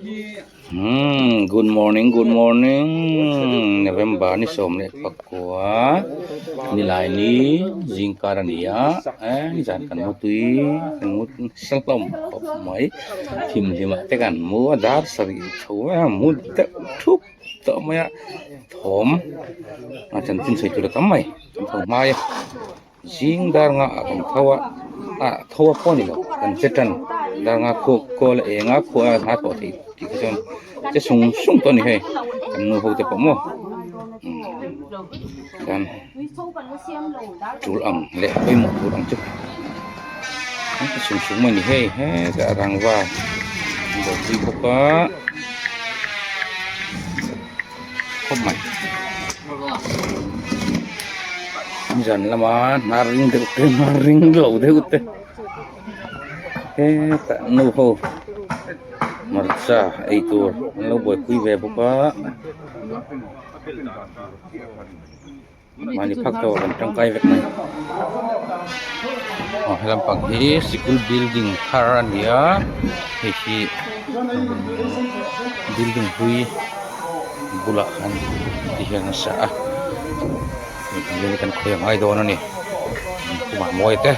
Umm good morning good morning November ni 19 nilai ni zingkar a ni a eh nizan kan mu tui kan mu nasa hlawm khawp mai thim hlim ah te kan mu a dar sarih chho a mu deuh thup tawh mai a thawm a chanchin sawi tur a tam mai kan tho hmai a. Zing dar nga ah kan tho a ah tho a pawh a ni lo kan che tan dar nga khuak kawl a eng a khuah a hna tawh theih tih kha chuan che sung sung tawh a ni hei kan nu ho te pawh maw chuan tul ang leh pawimawh tur ang chu an ti sung sung mai a ni hei hetah rangva an buaipui bawk a. Khawp mai zan lama hnar ring deuh te hnar ring lo deuh te hetah nu ho hmarcha ei tur an lo buaipui ve bawk a. Mahni phak tawh kan tangkai vek mai aw he lampang hi sikul building thar a ni a hei hi building hlui bulah khan ti hian an sa a hei kan khawi a ngai dawn a ni khumah mawi te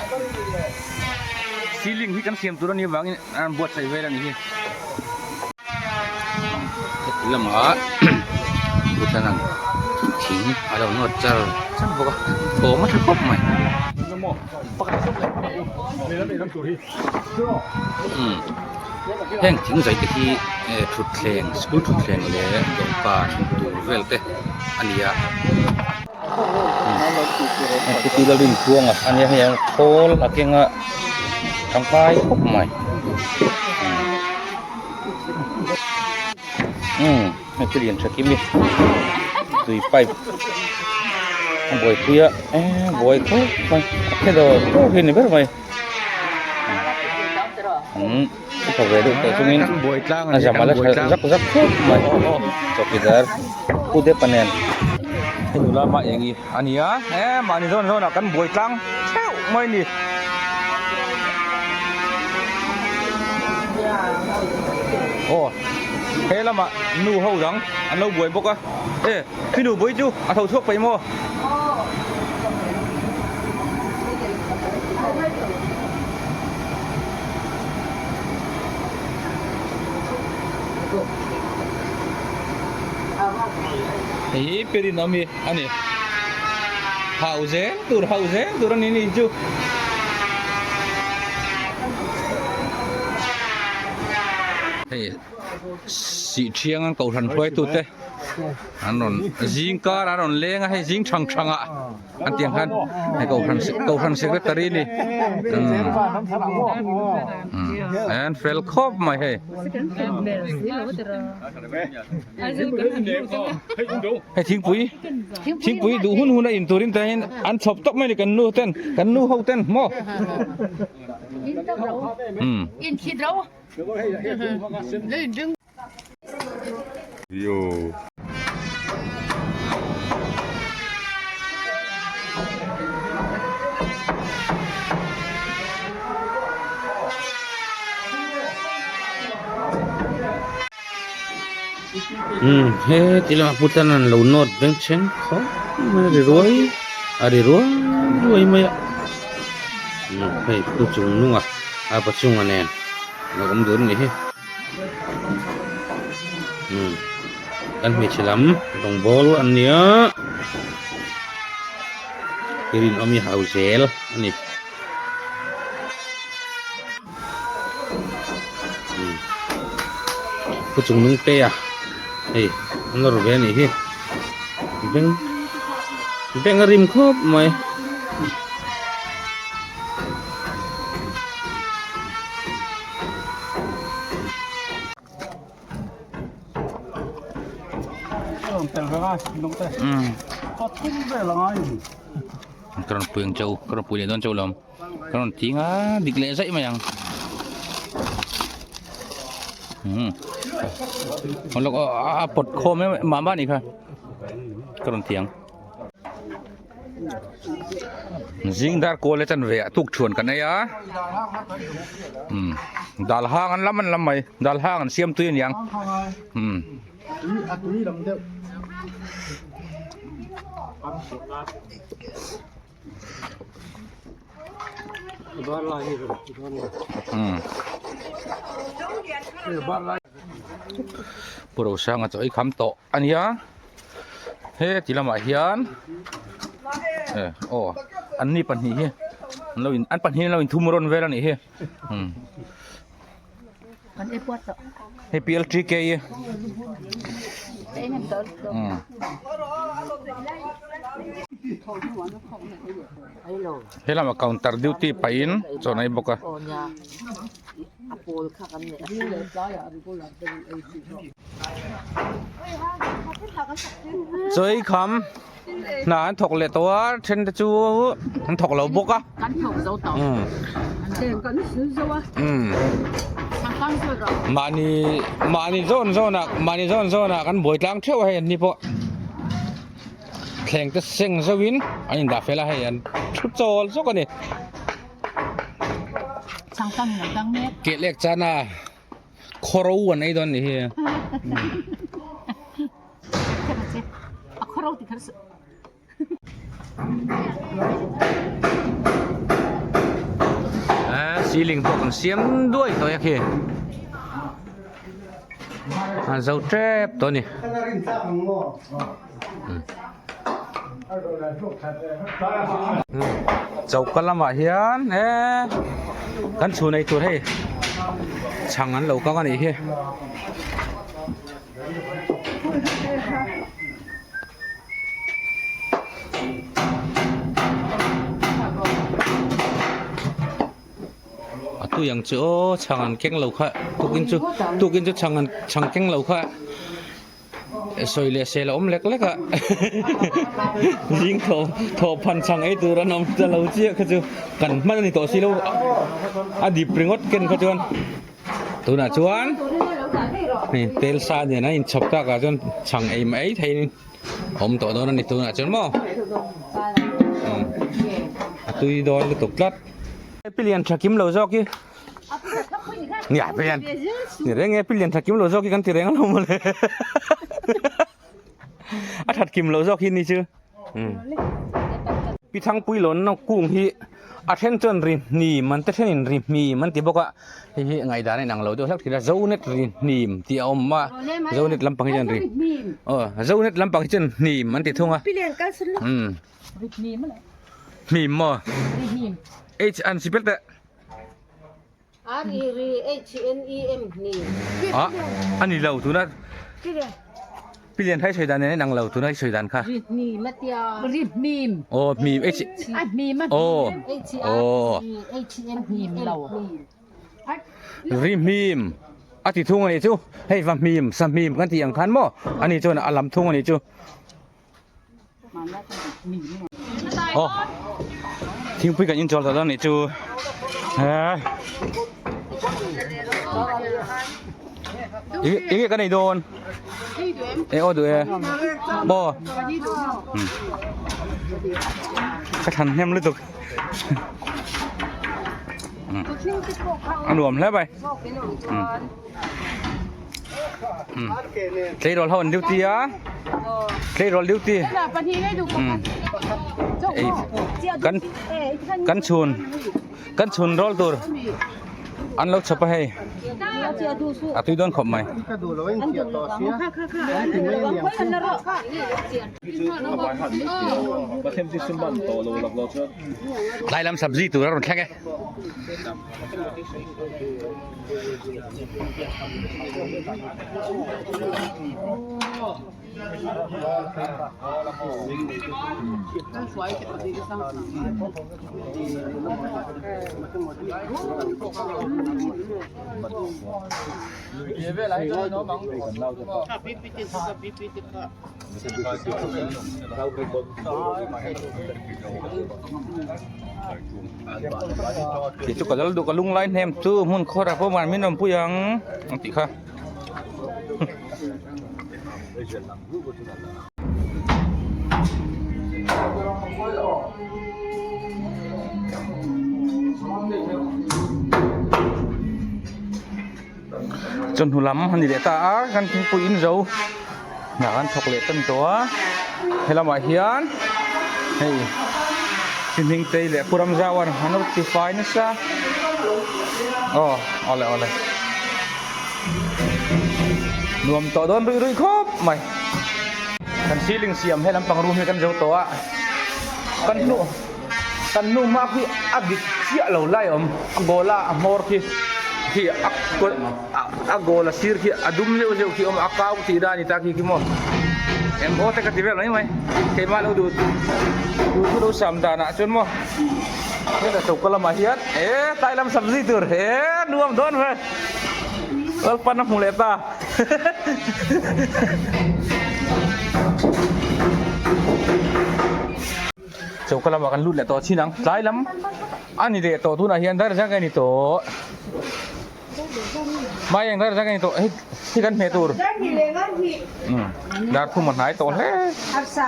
ceiling hi kan siam tur a nih avangin an buatsaih vel a ni hi. Heti lamah thuthleng ang thing a lo nawt char char bawk a thawm a tha khawp mai umm heng thing zai te hi eh thutthleng school thutthleng leh dawhkan tur vel te a ni a heti lalrintluanga a nia hei a khawl a keng a tangkai khawp mai umm hei chu lian tha kim i tui pipe a buaipui a eee buai khawp mai a khe dawr dawr hi a ni ber mai umm a tha ve deuh tawh chungin a zam ala tha zak zak khawp mai chawkidar pu depa nen hei nula mah eng hi a ni a he mahni zawn zawnah kan buai tlang theuh mai a ni. Aw he lamah nu ho dang an lo buai bawk a e khi nu buai chu a tho chhuak paih maw? Hei hi pirin awm hi a ni hau zel tur hau zel tur a ni ni chu hei sih thiang an kohhran hruaitu te an rawn zing kar an rawn leng a hei zing thang thang ah. An tiang khan hei kohhran kohhran secretary ni an fel khawp mai hei hei thingpui thingpui duh hun hun a in turin te hian an chhawp tawp mai ni kan nu ten kan nu ho ten maw in thit ro Yo. Um he ti lamah putana an lo nawt bengchheng khawp mai a ri ruai a ri ruai ruai mai a um hei pu chung nunga a pachunga nen a awm dun a nih hi. Um kan hmeichhe lam rawngbawl an ni a rinawm hi hau zel a ni um pu chung nung te a hei an lawr ve a nih hi beng beng a rim khawp mai. Ka rawn pui ang cheu ka rawn pui leh dawn cheu lawm ka rawn thing a dik leh zaih mai ang umm aw lawk a pawt khawm em mah mah a nih kha ka rawn ti ang. Zing dar kawl e chan ve ah tuk thuan kan ei a umm dal hang an lam an lam mai dal hang an siam tui aniang umm. Pu Rosanga chaw ei kham tawh a nia he ti lamah hian eh aw an ni pahnih hi an lo in an pahnih an lo in thum rawn vel a nih hi umm hei P L T K umm. He lamah counter duty pahin chaw an ei bawk a. Chaw ei kham hna an thawk leh tawh a then te chu an thawk lo bawk a. Mahni mahni zawn zawn ah mahni zawn zawn ah kan buai tlang theuh a hei an ni pawh. Thleng te seng zauhin an indah fel a hei an thu chawl zawk a ni. Kehlek chana khawro an ei dawn nih hi. Ceiling pawh kan siam duai tawh a khi. A zo tep tawh a ni. Choka lamah hian eee kan chhun ei tur hei chhang an lo kang a nih hi. A tui ang chu aw chhang an keng lo kha tukin chu tukin chu chhang an chhang keng lo kha. Sawi leh sel a awm lek lek a zing thaw thaw phan chhang ei tur an awm ta lo chiah kha chu kan hman a ni tawh si lo a dip ringawt ken kha chuan tunah chuan hei tel sa nen a inchhawp tak ah chuan chhang ei mai thei in awm tawh dawn a ni tunah chuan maw a tui dawn lutuk tlat pilian tha kim lo zawk hi. Nia pian ni reng e pilian that kim lo zawk hi kan ti reng alawm mawle a that kim lo zawk hi ni chu pi thangpui lawn na kung hi a then chuan ri hnim an te thenin ri hnim an ti bawk a hei hi ngaihdan a inang lo deuh hlek thin a zonet ri hnim tih a awm a zonet lampang hi chuan ri aw zonet lampang hi chuan hnim an ti thung a hnim maw h an sipel teh. R E R H N E M ni. Ah, ani lo tuna. Pilian thai soi dan nen ang lo tuna soi dan kha. Ri hnim atia. Ri hnim. Oh, hnim H. A hnim a. Oh. H Oh. R E H N Hnim lo. Ri hnim. A ti thung ani chu. Hei va hnim, sa hnim kan ti ang khan mo. Ani chuan a lam thung ani chu. Aw thingpui kan inchawl ta dawn nih chu eng enge kan ei dawn e aw duh e maw ka thlan hnem lutuk a nuam hle mai. Tleirawl ho an duty a tleirawl duty kan kan chhun kan chhun rawl tur an lo chhawp a hei a tui dawn khawp mai. Tlai lam sabzi tur a rawn thleng e. Ti chu ka lal duh ka lung lai hnem chu hmun khawrah pawh man min rawn pui ang ang tih kha. Chawhnu lam a ni leh ta a kan thingpui in zo hna kan thawk leh tan tawh a helamah hian hei chi hming tei leh pu Ramzauan an lo ti fai nasa aw awle awle nuam tawh dawn ruih ruih khawp mai kan ceiling siam he lampang room hi kan zo tawh a kan hnu Kan nu hma khi a dik chiah lo lai awm a goal a a hmawr khi khi a a goal a sir khi a dum zeuh zeuh khi awm a kau tih dan a ni ta khi khi maw eng aw te ka ti vel mai mai keimah lo duh duh thu lo sam danah chuan maw heta choka lamah hian e tlai lam sabzi tur e nuam dawn ve Lalpan a hmu leh ta. Choka lamah kan lut leh tawh chin ang tlai lam a ni leh tawh tunah hian dar zang a ni tawh mai ang dar zang a ni tawh hei hi kan hmeh tur dar thum a hnai tawh hle arsa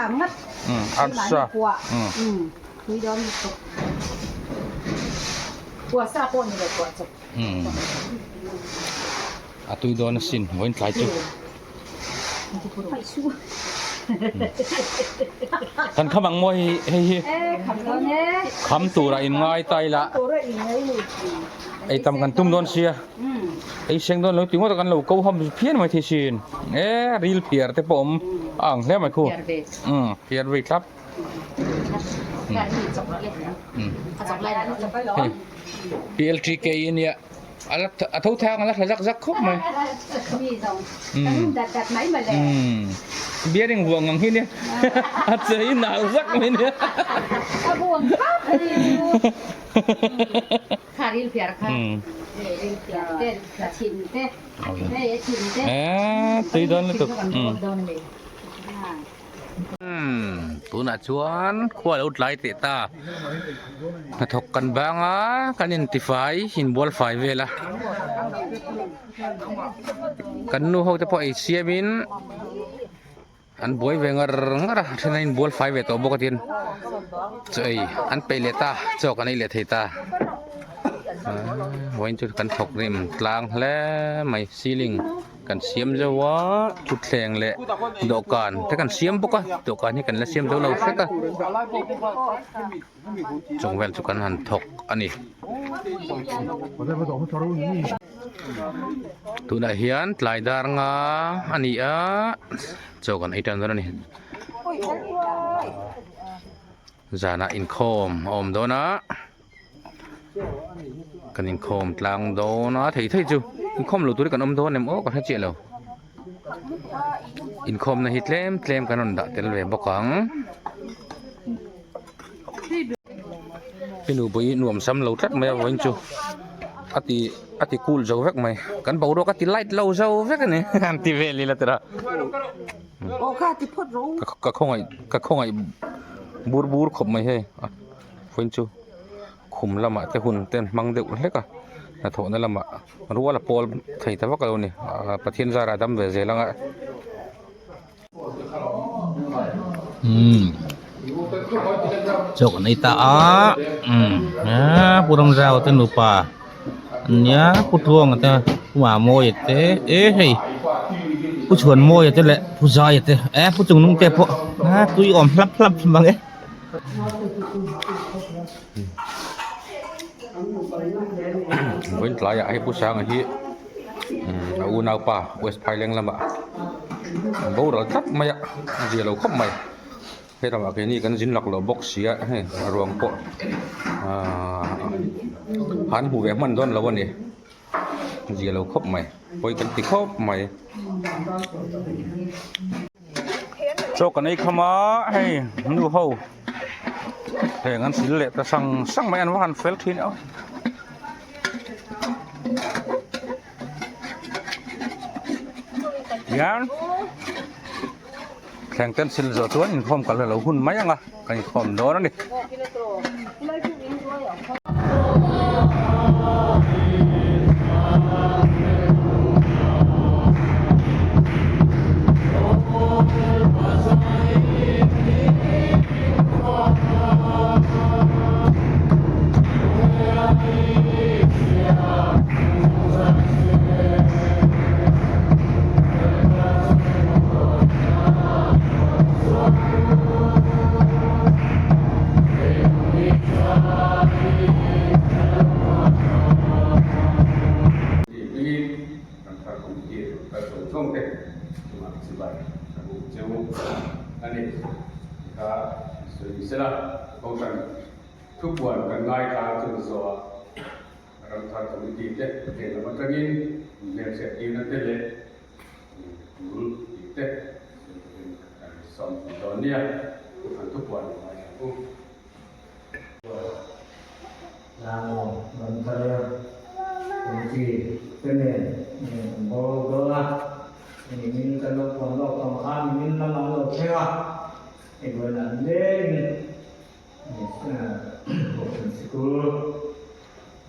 a tui dawn asin vawiin tlai chu. Kan kham ang maw hei hei hi kham tura in ngai ta ila ei tam kan tum dawn sia ei seng dawn lo ti ngawt a kan lo ko ham phian mai thei sin e ril phiar te pawh awm a ang hle mai khu phiar vei thlap PLTK ania. A la a tho thang a la thla zak zak khawp mai. Bearing vuang ang hi nia a che hi nal zak mai nia. A vuang khap a ni chu. Kha ril phiar kha. Ril phiar te a thin te. Hei a thin te. Eh tui dawn lutuk. Umm tunah chuan khua lo tlai teh ta hnathawk kan bang a kan intifai inbual fai vel a kan nu ho te pawh ei siam in an buai ve ngar ngar a then an inbual fai ve tawh bawk a tin chaw ei an peih leh ta chaw kan ei leh thei ta vawiin chu kan thawk rim tlang hle mai ceiling. Kan siam zo a thutthleng leh dawhkan te kan siam bawk a dawhkan hi kan la siam zo lo hrek a chung vel chu kan han thawk a ni tunah hian tlai dar nga a ni a chaw kan ei tan dawn a ni zanah inkhawm a awm dawn a. Kan inkhawm tlang dawn a thei thei chu inkhawm lo tur hi kan awm dawn em aw ka hre chiah lo inkhawmna hi tlem tlem kan rawn dah tel ve bawk ang henu pawh hi nuam sam lo tlat mai a vawiin chu a ti a ti cool zo vek mai kan boruak a ti light lo zo vek a ni an ti vel ila tira ka khawngaih ka khawngaih bur bur khawp mai hei. Vawiin chu khum lamah te hun te an hmang deuh hlek a hnathawhna lamah rual a pawl thei ta vak lo a ni ahh Pathian zarah a dam ve zel ang a. Umm chaw kan ei ta a umm aa Pu Ramzau te nupa an nia Pu Tluanga te Pu Mamawia te e hei Pu Chhuanmawia te leh Pu Zaia te eh Pu Chungnung te pawh a tui awm hlap hlap mang e. Vawiin tlaiah hei Pu Sanga hi a unaupa West Phaileng lamah a boral tlat mai a, a zia lo khawp mai. He ramah keini kan zin lak loh bawk si a, hei a ruang pawh ahh han hmu ve hman dawn lo a ni. A zia lo khawp mai, pawi kan ti khawp mai. Chaw kan ei kham a hei nu ho heng an sil leh ta sang sang mai an va han fel thin a hian thleng ten sil zawh chuan inkhawm kal alo hun mai ang a kan inkhawm dawn a ni. zawng te chungah chibai ka buk che u a ni. Tikha sawi sela Kohhran thupuan kan ngaithla chung zawhah Ramthar Committee te hnen lam atangin inhmelhriat tirna te leh tul tih te sawi turin kan sawm thei dawn nia. Kohhran thupuan ngaithla ang u. Tlangawm Ramthar Committee te nen an bawr dawn a, nimin kan lo puan lawk tawng khan nimin lam an lo thleng a, hei vawiin an lengin Kohhran sikul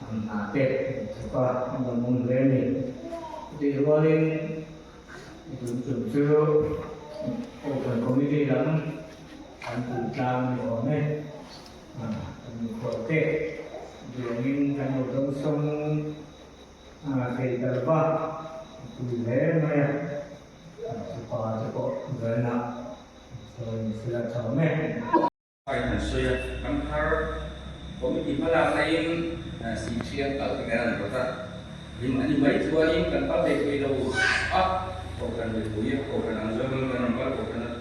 an hna te an thawk a, an lo mum hle a ni. Chutih rualin tun tum chu Kohhran Committee lam An pui tlang a ni awm e. Kan mikhual te duangin kan lo dawngsawng thei ta lo va, a pui hle mai a. Kan fapa te pawh zainah sawi ni sela tha awm e. Ai han sawi a, kan thar committee hmalakna in Sihṭhiang kal te kan rawt a, rim a ni mai chuanin kan kal thei thei lo a, Kohhran mipui Kohhran ang zawng in kan rawn kal Kohhran a.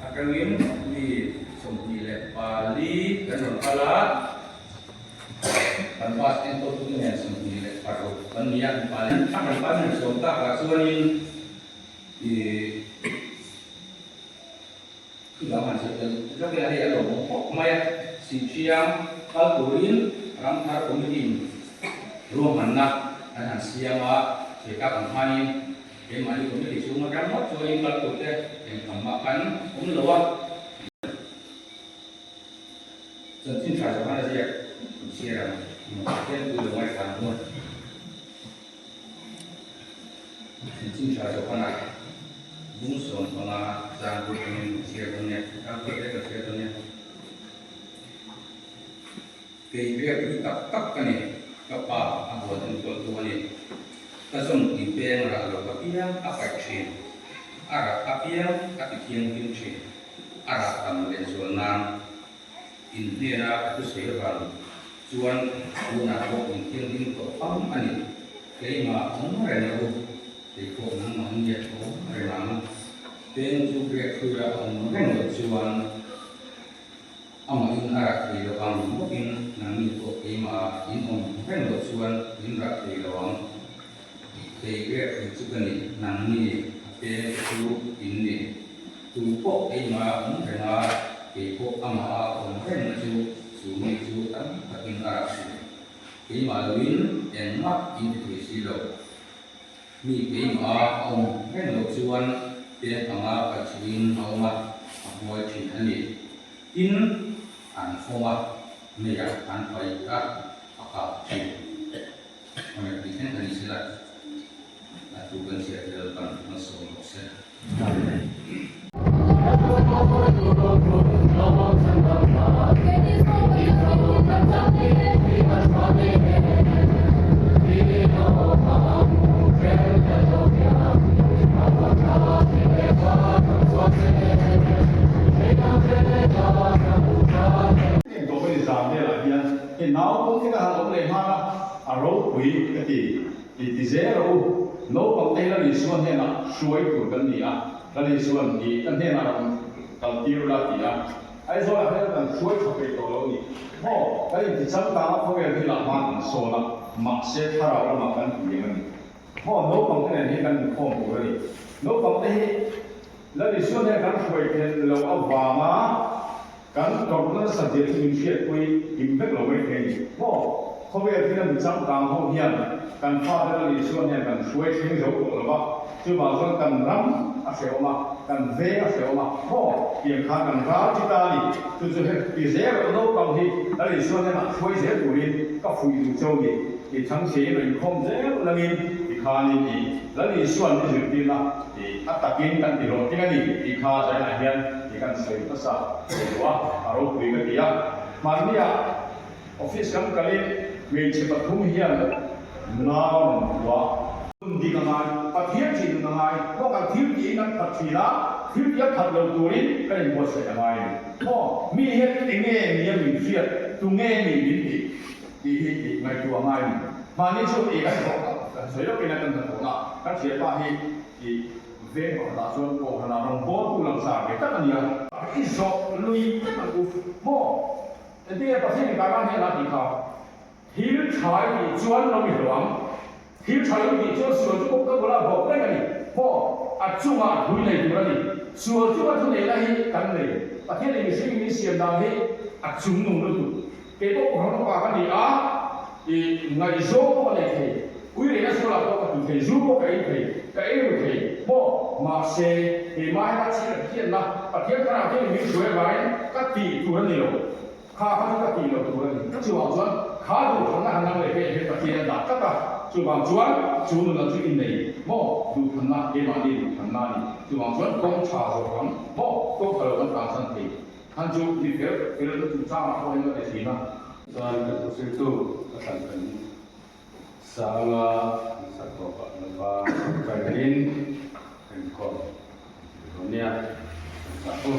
Atangin mi 24 kan rawn kal a, kan bus enkawl tu nen 26 kan ni a, pali a kan kal hman sawm tak ah chuanin ih thu dang han sawi tel vek ila hei a lawmawm khawp mai a, Sihṭhiang kal turin Ramthar Committee in ruahmanna an han siam a, sawi tak ang khanin Keimahni committee chhung atang ngawt chuanin kal tur te engtham mah kan awm lo a. Chanchin tha Johana ziak in chhiar ang Pathian pui lo ngaithla ang hun. Chanchin tha Johana bung 15 chang pui angin chhiar dawn nia, chang pui te kan chhiar dawn nia. Kei riak hi tak tak ka ni, ka pa a huan enkawl tu a ni. Ka zawm tih peng rah lo apiang a paih thin, a rah apiang a ti thianghlim thin, a rah tam lehzual nan in hnena ka thusawi avang chuan tunah pawh in thianghlim tawh fam a ni. Keimah awm reng a u, kei pawh nangmah nge awm reng ang. Peng chu riak hruia a awm reng loh chuan. Amahin a rah thei lo ang bawkin nangni pawh keimah in awm reng loh chuan min rah thei lo ang. Kei riak thei chu ka ni, nangni a peng te chu in ni. Tu pawh keimah a awm reng a, kei pawh amah a awm rengna chu chu mi chu tam takin a rah thin. Keimah loin engmah in ti thei si lo. Mi keimah a awm reng loh chuan peng anga paihchhuhin a awm a, a huai thin a ni. Tin, an fawm a, meiah an paih a, a kap thin. Ameh tih thleng kha ni sela, a thu kan chhiat hi Lalpan malsawm rawh se. Amen. Heng tawh in zam velah hian hei naupang te ka han awm leh nghal a, a ropui ka ti ti ti zel rawh u. Naupang te hi Lal Isua hnenah hruai tur kan ni a, Lal Isua'n i ka hnenah rawn kal tir ula ti a, Aizawlah hian kan hruai tha peih tawh lo a ni. Maw, kan inti changkang a khawvel hi lah hma kan sawn a, mahse thlarau lamah kan hliam a ni. Maw, naupang te nen hian kan inkhawm tur a ni. Naupang te hi Lal Isua hian kan hruai theih loh avanga kan tawrhna nasa zia chu min hriatpui him vek lo mai thei a ni. Maw, khawvel thil a mi changkang ho hian kan fate Lal Isua hian kan hruai thleng zo tawh lo va, chuvang chuan kan ram a hrehawm a, kan veng a hrehawm a, maw, tiang khan kan ral chi ta a ni. Chu chu he ti zel rawh naupang hi Lal Isua hnenah hruai zel turin ka fuih duh cheu a ni. Ti chhangchhe in a inkhawm zel langin tikhanin i Lal Isua'n i zirtirna i a takin kan ti hlawhtling a ni tih kha zainah hian i kan sawi hmasa thei lo a, a ropui ka ti a. Hmanniah office kan kalin hmeichhe pathum hian nau rawn phu a. Nun dik a ngai, Pathian tih nun a ngai, maw kan thil tiin kan phat thin a, thil tia phat lo turin kan inbuatsaih a ngai a ni. Maw mi hian enge nia min hriat, tunge ni min tih? Tih hi tih ngaihtuah ngai a ni. Mahni chu ei kan thawh kan sawi lawk ina kan hnathawhna kan thianpa hi i. I veng pakhatah chuan kohhranah rawngbawltu langsar ve tak a ni a. I zawh lui vek ang u maw? Engtinge Pathian in Kanan hian a tih kha? Thil tha i tih chuan lo mi hlauh ang. Thil tha lo i tih chuan sual chu kawng ka bulah bawk reng a ni maw? A chungah thui nei tur a ni. Sual chunga thu neihna hi kan nei. Pathian in mihring in min siam dan hi a chungnung lutuk. Kei pawh kohhran upa ka ni a, i ngaihzawng pawh ka nei thei, ui rehna sualah pawh ka tu thei, zu pawh ka ei thei, ka ei ru thei maw? Mahse, keimah heta chhiat hianna Pathian thlarau te in min hruai avangin ka tih tur a ni lo, kha kha chu ka tih loh tur a ni. Chuvang chuan kha duhthanna han lang leh pek hian Pathian a dah tlat a, chuvang chuan chu nuna chu i nei maw? Duhthanna, keimahni duhthanna a ni. Chuvang chuan kawng tha zawk ang maw? Kawng tha lo kan tangsan thei. Khan chu mi fel fel na chungchangah pawh hian ka ti thin a. Chuan ka thuhriltu ka thlan kan sanga an sak tawpah lova taiin ka inkhawm thei dawn nia. Kan sak u.